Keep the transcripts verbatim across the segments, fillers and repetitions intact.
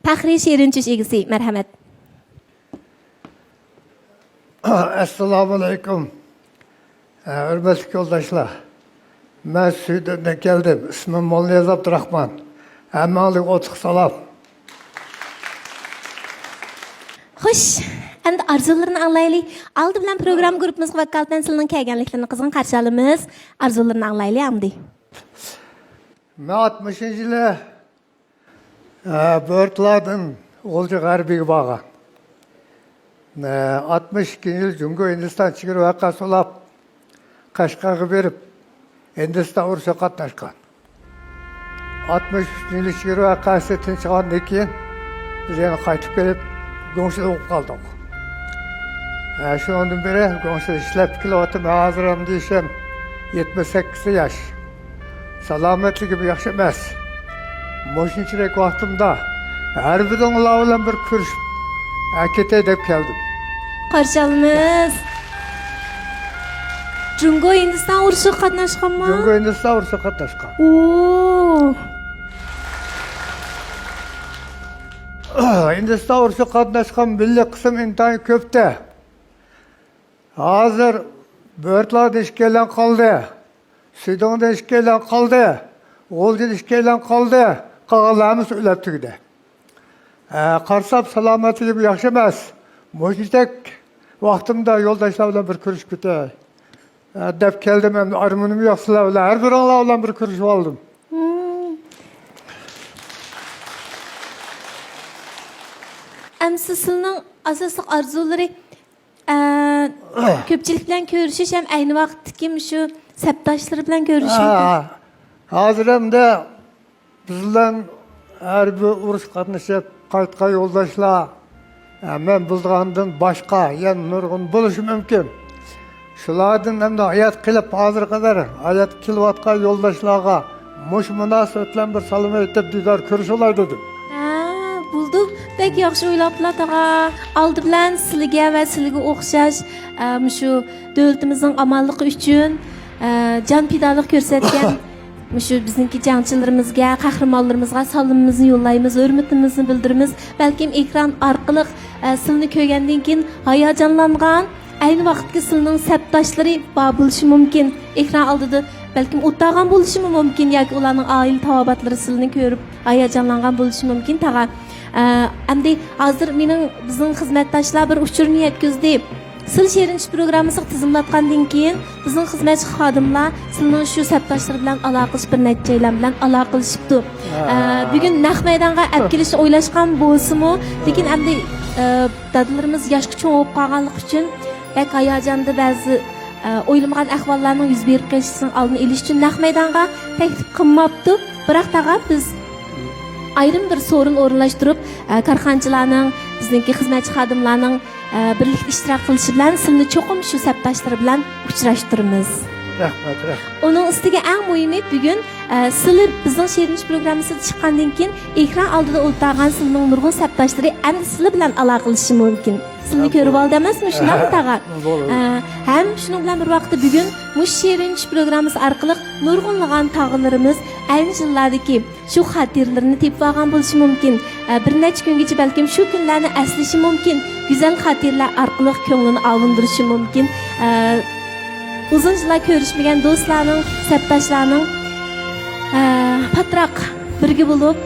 پەخرىي شېرىن چۈش ئىگىسى. مەرھەمەت. ئەسسالامۇئەلەيكۇم. ھۆرمەتلىك يولداشلار، مەن سۈيدۈندىن كەلدىم. ئىسمىم موللانىياز ئابدۇراخمان. ھەممىڭلارغا ئوتلۇق سالام. خوش، ئەمدى ئارزۇلىرىنى ئاڭلايلى. ئالدى بىلەن پروگرامما گۇرۇپپىمىزغا ۋاكالىتەن سىلىنىڭ كەلگەنلىكلىرىنى قىزغىن قارشى ئالىمىز. ئارزۇلىرىنى ئاڭلايلى ئەمدى. مەن ئاتمىشىنچى يىلى، ئە، بۆرتالاردىن غۇلجا غەربىيگە بارغان. ئە، ئاتمىش ئىككىنچى يىلى جۇڭگو ھىندىستان چېگرا ۋەقەسى بولۇپ، قەشقەرگە بېرىپ، ھىندىستان ئۇرۇشىغا قاتناشقان. ئاتمىش ئۈچىنچى يىلى چېگرا ۋەقەسى تىنچىغاندىن كېيىن، بىز يەنە قايتىپ كېلىپ، گۇڭشېدە بولۇپ قالدۇق. ھە، شۇنىڭدىن بېرى گۇڭشېدە ئىشلەپ كېلىۋاتىمەن. ھازىر ئەمدى يېشىم يەتمىش سەككىز ياش. سالامەتلىكىم ياخشى ئەمەس. مۇشۇنچىلىك ۋاقتىمدا ھەربىيلەر بىلەن بىر كۆرۈشۈپ، ئەكېتەي دەپ كەلدىم. قارشى ئالىمىز. جۇڭگو ھىندىستان ئۇرۇشىغا قاتناشقانمۇ؟ جۇڭگو ھىندىستان ئۇرۇشىغا قاتناشقان. ئوو. ھىندىستان ئۇرۇشىغا قاتناشقان مىللىي قىسىم ئىنتايىن كۆپتە. ھازىر بۆرتالاردىن ئىككىيلەن قالدى. سۈيدۈڭدىن ئىككىيلەن قالدى. غۇلجىدىن ئىككىيلەن قالدى. قالغانلار ھەممىسى ئۆلۈپ تۈگىدى. ھە، قارىسام سالامەتلىكىم ياخشى ئەمەس. مۇشۇنچىلىك ۋاقتىمدا يولداشلار بىلەن بىر كۆرۈشۈپ كېتەي، ھە، دەپ كەلدىم. ئەمدى ئارمىنىم يوق سىلەر بىلەن. ھەر بىرىڭلار بىلەن بىر كۆرۈشۈپ ئالدىم. ئەمسە سىلىنىڭ ئاساسلىق ئارزۇلىرى، ئە، كۆپچىلىك بىلەن كۆرۈشۈش ھەم ئەينى ۋاقىتتىكى مۇشۇ سەپداشلىرى بىلەن كۆرۈشۈش. ھە، ھازىر ئەمدى بىز بىلەن ھەربىي ئۇرۇش قاتنىشىپ قايتقان يولداشلار، ئە، مەن بىلىدىغاندىن باشقا يەنە نۇرغۇن بولۇشى مۇمكىن. شۇلاردىن ئەمدى ھايات قېلىپ، ھازىرغا قەدەر ھايات كېلىۋاتقان يولداشلارغا مۇشۇ مۇناسىۋەت بىلەن بىر سالام ئېيتىپ، دىدار كۆرۈشۈۋالاي دېدىم. ھە، بولىدۇ. بەك ياخشى ئويلاپلا، تاغا. ئالدى بىلەن سىلىگە ۋە سىلىگە ئوخشاش، ئە، مۇشۇ دۆلىتىمىزنىڭ ئامانلىقى ئۈچۈن، ئە، جان پىدالىق كۆرسەتكەن مۇشۇ بىزنىڭكى جەڭچىلىرىمىزگە، قەھرىمانلىرىمىزغا سالىمىمىزنى يوللايمىز، ھۆرمىتىمىزنى بىلدۈرىمىز. بەلكىم ئېكران ئارقىلىق، ئە، سىلىنى كۆرگەندىن كېيىن ھاياجانلانغان، ئەينى ۋاقىتتىكى سىلىنىڭ سەپداشلىرى بار بولۇشى مۇمكىن. ئېكران ئالدىدا بەلكىم ئولتۇرغان بولۇشىمۇ مۇمكىن ياكى ئۇلارنىڭ ئائىلە تاۋابىئاتلىرى سىلىنى كۆرۈپ ھاياجانلانغان بولۇشى مۇمكىن، تاغا. ئە، ئەمدى ھازىر مېنىڭ، بىزنىڭ خىزمەتداشلار بىر ئۇچۇرنى يەتكۈزدى. سىل شېرىن چۈش پروگراممىسىغا تىزىملاتقاندىن كېيىن، بىزنىڭ خىزمەتچى خادىملار سىلنىڭ شۇ سەپداشلىرى بىلەن ئالاقىلىشىپ، بىر نەچچەيلەن بىلەن ئالاقىلىشىپتۇ. ئە، بۈگۈن نەق مەيدانغا ئەپ كېلىشنى ئويلاشقان بولسىمۇ، لېكىن ئەمدى، ئە، دادىلىرىمىز ياشقا چوڭ بولۇپ قالغانلىقى ئۈچۈن، بەك ھاياجاندا بەزى، ئە، ئويلىمىغان ئەھۋاللارنىڭ يۈز بېرىپ قېلىشىنىڭ ئالدىنى ئېلىش ئۈچۈن نەق مەيدانغا تەكلىپ قىلماپتۇ. بىراق تاغا بىز ئايرىم بىر سورۇن ئورۇنلاشتۇرۇپ، ئە، كارخانىچىلارنىڭ، بىزنىڭكى خىزمەتچى خادىملارنىڭ، ئە، بىرلىكتە ئىشتىراك قىلىشى بىلەن سىلنى چوقۇم شۇ سەپداشلىرى بىلەن ئۇچراشتۇرىمىز. رەھمەت، رەھمەت. ئۇنىڭ ئۈستىگە ئەڭ مۇھىمى، بۈگۈن، ئە، سىلى بىزنىڭ شېرىن چۈش پروگراممىسىدا چىققاندىن كېيىن، ئېكران ئالدىدا ئولتۇرغان سىلىنىڭ نۇرغۇن سەپداشلىرى ئەمدى سىلى بىلەن ئالاقىلىشىشى مۇمكىن. سىلنى ھە، كۆرۈۋالدى ئەمەسمۇ، شۇنداقمۇ تاغا؟ بولىدۇ. ئە، ھەم شۇنىڭ بىلەن بىر ۋاقىتتا بۈگۈن مۇشۇ شېرىن چۈش پروگراممىسى ئارقىلىق نۇرغۇنلىغان تاغىلىرىمىز ئەينى يىللاردىكى شۇ خاتىرىلىرىنى تېپىۋالغان بولۇشى مۇمكىن. ئە، بىر نەچچە كۈنگىچە بەلكىم شۇ كۈنلەرنى ئەسلىشى مۇمكىن. گۈزەل خاتىرىلەر ئارقىلىق كۆڭلىنى ئاۋۇندۇرۇشى مۇمكىن. ئە، ئۇزۇن يىللار كۆرۈشمىگەن دوستلارنىڭ، سەپداشلارنىڭ، ئە، پاتراق بىرگە بولۇپ،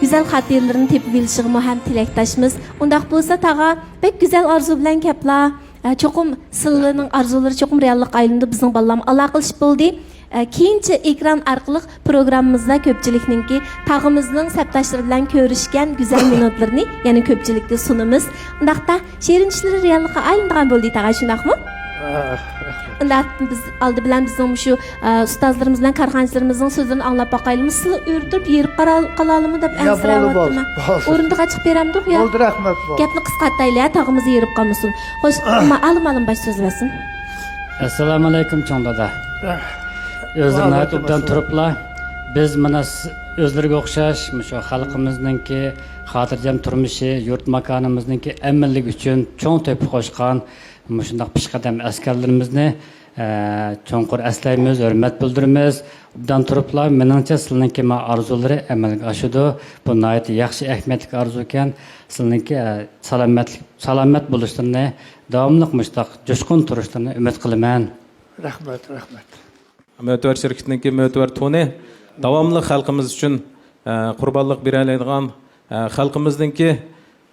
گۈزەل خاتىرىلىرىنى تېپىۋېلىشىغىمۇ ھەم تىلەكداشمىز. ئۇنداق بولسا، تاغا، بەك گۈزەل ئارزۇ بىلەن كەپلا. ئە، چوقۇم سىلىنىڭ ئارزۇلىرى چوقۇم رېئاللىققا ئايلىنىدۇ. بىزنىڭ بالىلارمۇ ئالاقىلىشىپ بولدى. ئە، كېيىنچە ئېكران ئارقىلىق پروگراممىمىزدا كۆپچىلىكنىڭكى تاغىمىزنىڭ سەپداشلىرى بىلەن كۆرۈشكەن گۈزەل مىنۇتلىرىنى يەنە كۆپچىلىككە سۇنىمىز. ئۇنداقتا شېرىن چۈشلىرى رېئاللىققا ئايلىنىدىغان بولدى، تاغا، شۇنداقمۇ؟ ئە، ئۇنداق بىز ئالدى بىلەن بىزنىڭ مۇشۇ، ئە، ئۇستازلىرىمىز بىلەن كارخانىچىلىرىمىزنىڭ سۆزلىرىنى ئاڭلاپ باقايلىمۇ؟ سىلى ئۆرە تۇرۇپ ھېرىپ قالا-، قالالىمۇ دەپ يا، بولدى، ئەنسىرەۋاتىمەن. بولدى، بولدى. ئورۇندۇققا چىقىپ بېرەمدۇق يا؟ بولدى، رەھمەت، بولدى. گەپنى قىسقارتايلى، تاغىمىز ھېرىپ قالمىسۇن. خوش، ئالىم، ئالىم باش سۆزلىۋەتسۇن. ئەسسالامۇئەلەيكۇم، چوڭ دادا. ئۆزلىرى ناھايىتى ئوبدان تۇرۇپلا، بىز مانا سىز، ئۆزلىرىگە ئوخشاش مۇشۇ خەلقىمىزنىڭكى خاتىرجەم تۇرمۇشى، يۇرت ماكانىمىزنىڭكى ئەمىنلىكى ئۈچۈن چوڭ تۆھپە قوشقان مۇشۇنداق پېشقەدەم ئەسكەرلىرىمىزنى ئە، چوڭقۇر ئەسلەيمىز، ھۆرمەت بىلدۈرىمىز. ئوبدان تۇرۇپلا، مېنىڭچە سىلىنىڭكى ما ئارزۇلىرى ئەمەلگە ئاشىدۇ. بۇ ناھايىتى ياخشى، ئەھمىيەتلىك ئارزۇكەن. سىلىنىڭكى، ئە، سالامەتلىك، سالامەت بولۇشلىرىنى، داۋاملىق مۇشۇنداق جۇشقۇن تۇرۇشلىرىنى ئۈمىد قىلىمەن. رەھمەت، رەھمەت. مۆتىۋەر شىركىتىنىڭكى مۆتىۋەر تونى داۋاملىق خەلقىمىز ئۈچۈن، ئە، قۇربانلىق بېرەلەيدىغان، ئە، خەلقىمىزنىڭكى،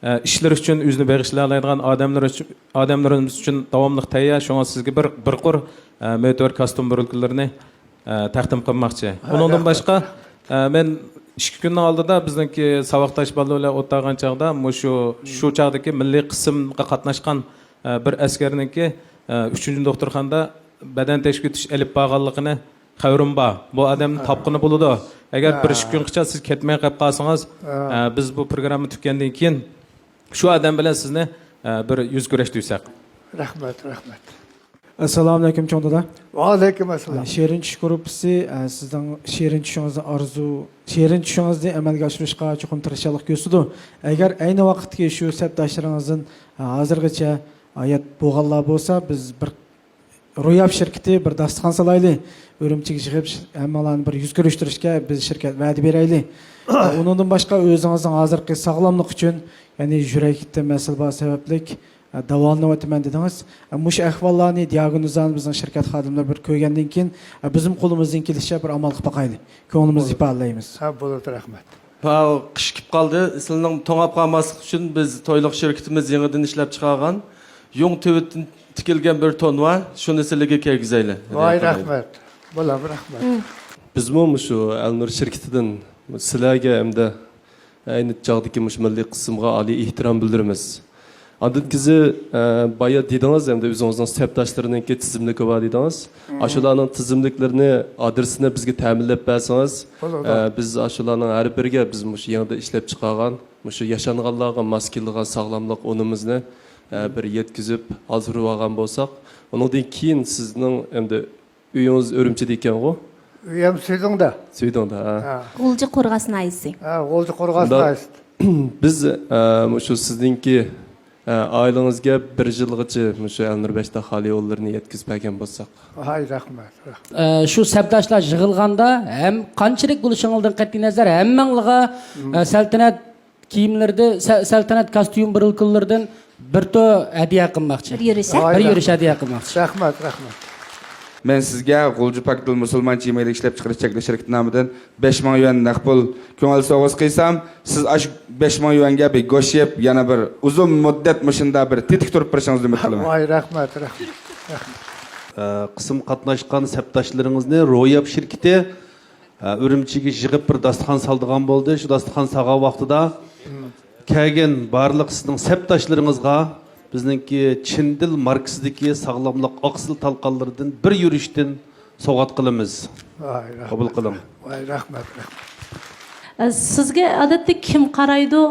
ئە، ئىشلىرى ئۈچۈن ئۆزىنى بېغىشلايدىغان ئادەملىرى ئۈچۈن، ئادەملىرىمىز ئۈچۈن داۋاملىق تەييار. شۇڭا سىزگە بىر، بىر قۇر، ئە، مۆتىۋەر كاستيۇم بىرلىكلىرىنى، ئە، تەقدىم قىلماقچى. ھە، ئۇنىڭدىن رەھمەت. باشقا، ئە، مەن ئىككى كۈننىڭ ئالدىدا بىزنىڭكى ساۋاقداش بالا بىلەن ئولتۇرغان چاغدا، مۇشۇ، شۇ چاغدىكى مىللىي قىسىمغا قاتناشقان، ئە، بىر ئەسكەرنىڭكى، ئە، ئۈچىنچى دوختۇرخانىدا بەدەن تەكشۈرتۈش ئېلىپ بارغانلىقىنى خەۋىرىم بار. بۇ ئادەمنى تاپقىلى بولىدۇ. ئەگەر بىر ئىككى كۈن قىچا سىز كەتمەي قېلىپ قالسىڭىز، ئە، بىز بۇ پروگرامما تۈگىگەندىن كېيىن شۇ ئادەم بىلەن سىزنى، ئە، بىر يۈز كۆرۈشتۈرسەك. رەھمەت، رەھمەت. ئەسسالامۇئەلەيكۇم، چوڭ دادا. ۋەئەلەيكۇم ئەسسالام. ئە، شېرىن چۈش گۇرۇپپىسى، ئە، سىزنىڭ شېرىن چۈشىڭىزنى ئارزۇ، شېرىن چۈشىڭىزنى ئەمەلگە ئاشۇرۇشقا چوقۇم تىرىشچانلىق كۆرسىتىدۇ. ئەگەر ئەينى ۋاقىتتىكى شۇ سەپداشلىرىڭىزدىن، ئە، ھازىرغىچە ھايات بولغانلار بولسا، بىز بىر روياپ شىركىتى بىر داستىخان سالايلى. ئۈرۈمچىگە يىغىپ، ھەممىڭلارنى بىر يۈز كۆرۈشتۈرۈشكە بىز شىركەت ۋەدە بېرەيلى. ئۇنىڭدىن باشقا، ئۆزىڭىزنىڭ ھازىرقى ساغلاملىقى ئۈچۈن، يەنى يۈرەكتە مەسىلە بار سەۋەبلىك، داۋالىنىۋاتىمەن دېدىڭىز. مۇشۇ ئەھۋاللارنى، دىئاگنوزلارنى بىزنىڭ شىركەت خادىملىرى بىر كۆرگەندىن كېيىن، بىزمۇ قولىمىزدىن كېلىشىچە بىر ئامال قىلىپ باقايلى. كۆڭلىمىزنى ئىپادىلەيمىز. ھە، بولىدۇ، رەھمەت. ھاۋ، قىش كېلىپ قالدى. سىلىنىڭ توڭاپ قالماسلىق ئۈچۈن بىز تويلۇق شىركىتىمىز يېڭىدىن ئىشلەپ چىقارغان يۇڭ تۈۋىدىن تىكىلگەن بىر تون بار. شۇنى سىلىگە كىرگۈزەيلى. ۋاي، رەھمەت. بولام، رەھمەت. بىزمۇ مۇشۇ ئەلنۇر شىركىتىدىن سىلەرگە ھەمدە ئەينى چاغدىكى مۇشۇ مىللىي قىسىمغا ئالىي ئېھتىرام بىلدۈرىمىز. ئاندىن كېيىن، ئە، بايا دېدىڭىز، ئەمدى ئۆزىڭىزنىڭ سەپداشلىرىنىڭكى تىزىملىكى بار دېدىڭىز. مم. ئاشۇلارنىڭ تىزىملىكلىرىنى، ئادرېسىنى بىزگە تەمىنلەپ بەرسىڭىز، بولىدۇ. ئە، بىز ئاشۇلارنىڭ ھەر بىرىگە بىز مۇشۇ يېڭىدا ئىشلەپ چىقارغان، مۇشۇ ياشانغانلارغا ماس كېلىدىغان ساغلاملىق ئۇنىمىزنى، ئە، بىر يەتكۈزۈپ ھازىرلىۋالغان بولساق، ئۇنىڭدىن كېيىن سىزنىڭ ئەمدى ئۆيىڭىز ئۈرۈمچىدە ئىكەنغۇ؟ ئۆيۈم سۈيدۈڭدە. سۈيدۈڭدە، ھە. ھە. غۇلجا قورغاس ناھىيەسى. ھە، غۇلجا قورغاس ناھىيەسى. بىز، ئە، مۇشۇ سىزنىڭكى، ئە، ئائىلىڭىزگە بىر يىلغىچە مۇشۇ ئەلنۇر بەشتاق خالىي ئۇلىرىنى يەتكۈزۈپ بەرگەن بولساق. ھاي، رەھمەت، رەھمەت. ئە، شۇ سەپداشلار يىغىلغاندا ھەم قانچىلىك بولۇشىڭىزدىن قەتئىينەزەر، ھەممىڭلارغا، ئە، سەلتەنەت كىيىملىرىدە، سە-، سەلتەنەت كاستيۇم بىرلىكلىرىدىن بىر تور ھەدىيە قىلماقچى. بىر يۈرۈش، ھە؟ بىر يۈرۈش ھەدىيە قىلماقچى. رەھمەت، رەھمەت. مەن سىزگە غۇلجا پاكىتىل مۇسۇلمانچە يېمەكلىك ئىشلەپچىقىرىش چەكلىك شىركىتى نامىدىن بەش مىڭ يۈەن نەق پۇل كۆڭۈل سوۋغىسى قىلسام، سىز ئاشۇ بەش مىڭ يۈەنگە بىر گۆش يەپ، يەنە بىر ئۇزۇن مۇددەت مۇشۇنداق بىر تېتىك تۇرۇپ بېرىشىڭىزنى ئۈمىد قىلىمەن. ۋاي، رەھمەت، رەھمەت. ئە، قىسىم قاتناشقان سەپداشلىرىڭىزنى روياپ شىركىتى ئە، ئۈرۈمچىگە يىغىپ بىر داستىخان سالىدىغان بولدى. شۇ داستىخان سالغان ۋاقتىدا كەلگەن بارلىق سىزنىڭ سەپداشلىرىڭىزغا بىزنىڭكى چىندىل ماركىسىدىكى ساغلاملىق ئاقسىل تالقانلىرىدىن بىر يۈرۈشتىن سوۋغات قىلىمىز. ۋاي، رەھمەت. قوبۇل قىلىڭ. ۋاي، رەھمەت، رەھمەت. ئە، سىزگە ئادەتتە كىم قارايدۇ؟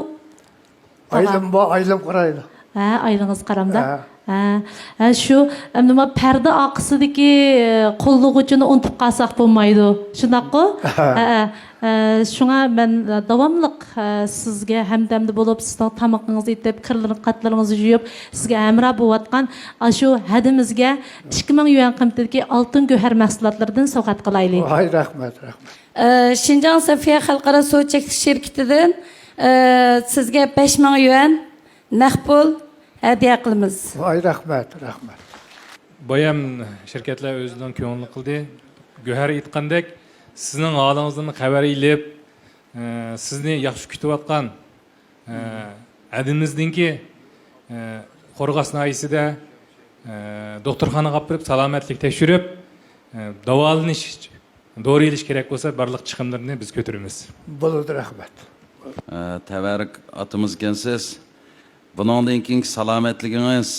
تاغام. ئايلىم بار، ئايلىم قارايدۇ. ھە، ئايلىڭىز قارامدا. ھە. ھە، ھە، شۇ، ئەمدى ما پەردە ئارقىسىدىكى، ئە، قوللىغۇچىنى ئۇنتۇپ قالساق بولمايدۇ. شۇنداققۇ؟ ھە. ھە، ھە. ئە، شۇڭا مەن، ئە، داۋاملىق، ئە، سىزگە ھەمدەمدە بولۇپ، سىزنىڭ تامىقىڭىزنى ئېتىپ، كىرلىرىڭ-، قاتلىرىڭىزنى يۇيۇپ، سىزگە ھەمراھ بولۇۋاتقان ئاشۇ ھەدىمىزگە ئىككى مىڭ يۈەن قىممىتىدىكى ئالتۇن گۆھەر مەھسۇلاتلىرىدىن سوۋغات قىلايلى. ۋاي، رەھمەت، رەھمەت. ئە، شىنجاڭ سەفىيە خەلقئارا سۇ چەكلىك شىركىتىدىن، ئە، سىزگە بەش مىڭ يۈەن نەق پۇل ھەدىيە قىلىمىز. ۋاي، رەھمەت، رەھمەت. بايام شىركەتلەر ئۆزىنىڭ كۆڭلىنى قىلدى. گۆھەر ئېيتقاندەك، سىزنىڭ ھالىڭىزدىن خەۋەر ئېلىپ، ئە، سىزنى ياخشى كۈتۈۋاتقان ئە، ھەدىمىزدىنكى، ئە، قورغاس ناھىيەسىدە، ئە، دوختۇرخانىغا ئاپىرىپ، سالامەتلىك تەكشۈرۈپ، ئە، داۋالىنىش، دورا ئېلىش كېرەك بولسا، بارلىق چىقىملىرىنى بىز كۆتۈرىمىز. بولىدۇ، رەھمەت. ئە، تەۋەررۈك ئاتىمىز ئىكەنسىز. بۇنىڭدىن كېيىنكى سالامەتلىكىڭىز،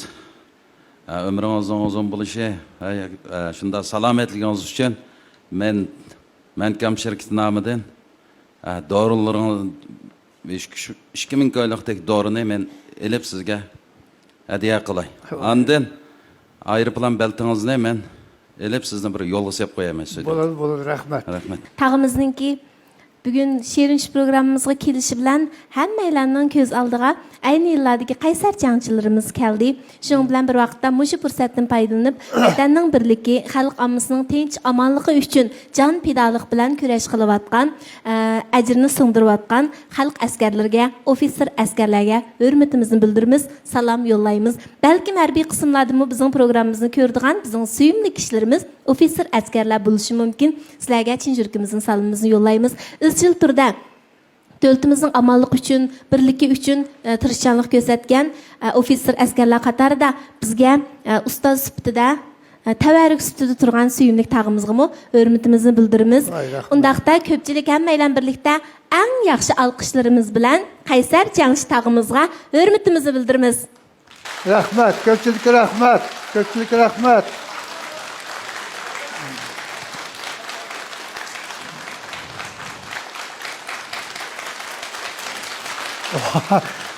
ئە، ئۆمرىڭىزنىڭ ئۇزۇن بولۇشى، ئە، ئە، شۇنداق سالامەتلىكىڭىز ئۈچۈن مەن مەنكام شىركىتى نامىدىن، ئە، دورىلىرىڭىز، ئىككى، ئىككى مىڭ كويلۇقتەك دورىنى مەن ئېلىپ سىزگە ھەدىيە قىلاي. ئاندىن ئايروپىلان بېلىتىڭىزنى مەن ئېلىپ سىزنى بىر يولغا سېلىپ قوياي مەن سۈيدۈڭ. بولىدۇ، بولىدۇ، رەھمەت. رەھمەت. تاغىمىزنىڭكى بۈگۈن شېرىن چۈش پروگراممىمىزغا كېلىشى بىلەن ھەممەيلەننىڭ كۆز ئالدىغا ئەينى يىللاردىكى قەيسەر جەڭچىلىرىمىز كەلدى. شۇنىڭ بىلەن بىر ۋاقىتتا مۇشۇ پۇرسەتتىن پايدىلىنىپ، ۋەتەننىڭ بىرلىكى، خەلق ئاممىسىنىڭ تىنچ، ئامانلىقى ئۈچۈن جان پىدالىق بىلەن كۈرەش قىلىۋاتقان، ئە، ئەجرىنى سىڭدۈرۈۋاتقان خەلق ئەسكەرلىرىگە، ئوفىتسېر ئەسكەرلەرگە ھۆرمىتىمىزنى بىلدۈرىمىز، سالام يوللايمىز. بەلكىم ھەربىي قىسىملاردىمۇ بىزنىڭ پروگراممىمىزنى كۆرىدىغان بىزنىڭ سۆيۈملۈك كىشىلىرىمىز ئوفىتسېر ئەسكەرلەر بولۇشى مۇمكىن. سىلەرگە چىن يۈرىكىمىزدىن سالىمىمىزنى يوللايمىز. ئىزچىل تۈردە دۆلىتىمىزنىڭ ئامانلىقى ئۈچۈن، بىرلىكى ئۈچۈن، ئە، تىرىشچانلىق كۆرسەتكەن، ئە، ئوفىتسېر ئەسكەرلەر قاتارىدا بىزگە، ئە، ئۇستاز سۈپىتىدە، ئە، تەۋەررۈك سۈپىتىدە تۇرغان سۆيۈملۈك تاغىمىزغىمۇ ھۆرمىتىمىزنى بىلدۈرىمىز. ۋاي، رەھمەت. ئۇنداقتا كۆپچىلىك ھەممەيلەن بىرلىكتە ئەڭ ياخشى ئالقىشلىرىمىز بىلەن قەيسەر جەڭچى تاغىمىزغا ھۆرمىتىمىزنى بىلدۈرىمىز. رەھمەت، كۆپچىلىككە رەھمەت، كۆپچىلىككە رەھمەت.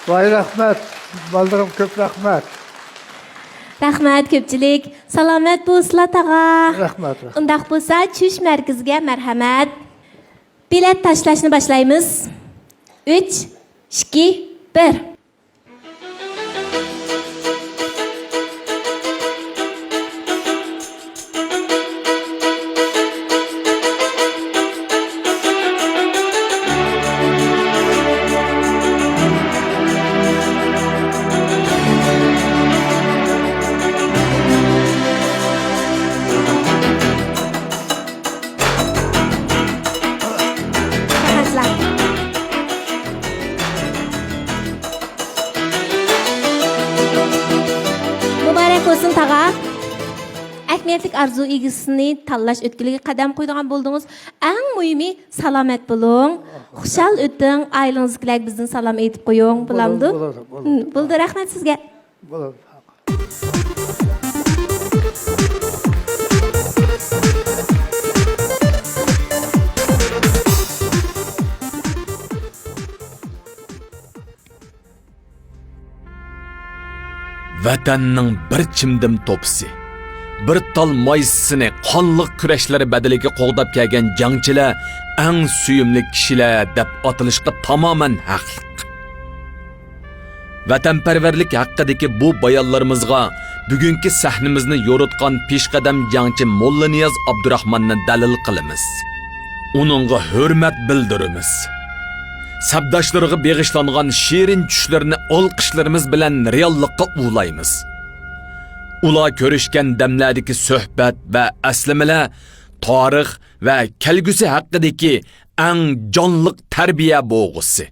ۋاي، رەھمەت، بالىلىرىم، كۆپ رەھمەت. رەھمەت، كۆپچىلىك. سالامەت بولسىلا، تاغا. رەھمەت، رەھمەت. ئۇنداق بولسا، چۈش مەركىزىگە مەرھەمەت. بېلەت تاشلاشنى باشلايمىز. ئۈچ، ئىككى، بىر. مۇبارەك بولسۇن، تاغا. ئەھمىيەتلىك ئارزۇ ئىگىسىنى تاللاش ئۆتكىلىگە قەدەم قويىدىغان بولدىڭىز. ئەڭ مۇھىمى، سالامەت بولۇڭ. خۇشال ئۆتۈڭ. ئائىلىڭىزدىكىلەرگە بىزدىن سالام ئېيتىپ قويۇڭ. بولامدۇ؟ بولىدۇ، بولىدۇ. ھم، بولىدۇ. رەھمەت سىزگە. بولىدۇ. ۋەتەننىڭ بىر چىمدىم توپىسى، بىر تال مايسىسىنى قانلىق كۈرەشلىرى بەدىلىگە قوغداپ كەلگەن جەڭچىلەر ئەڭ سۆيۈملۈك كىشىلەر دەپ ئاتىلىشقا تامامەن ھەقلىق. ۋەتەنپەرۋەرلىك ھەققىدىكى بۇ بايانلىرىمىزغا بۈگۈنكى سەھنىمىزنى يورۇتقان پېشقەدەم جەڭچى موللانىياز ئابدۇراخماننى دەلىل قىلىمىز. ئۇنىڭغا ھۆرمەت بىلدۈرىمىز. سەپداشلىرىغا بېغىشلانغان شېرىن چۈشلىرىنى ئالقىشلىرىمىز بىلەن رېئاللىققا ئۇلايمىز. ئۇلار كۆرۈشكەن دەملەردىكى سۆھبەت ۋە ئەسلىمىلەر تارىخ ۋە كەلگۈسى ھەققىدىكى ئەڭ جانلىق تەربىيە بوغۇسى.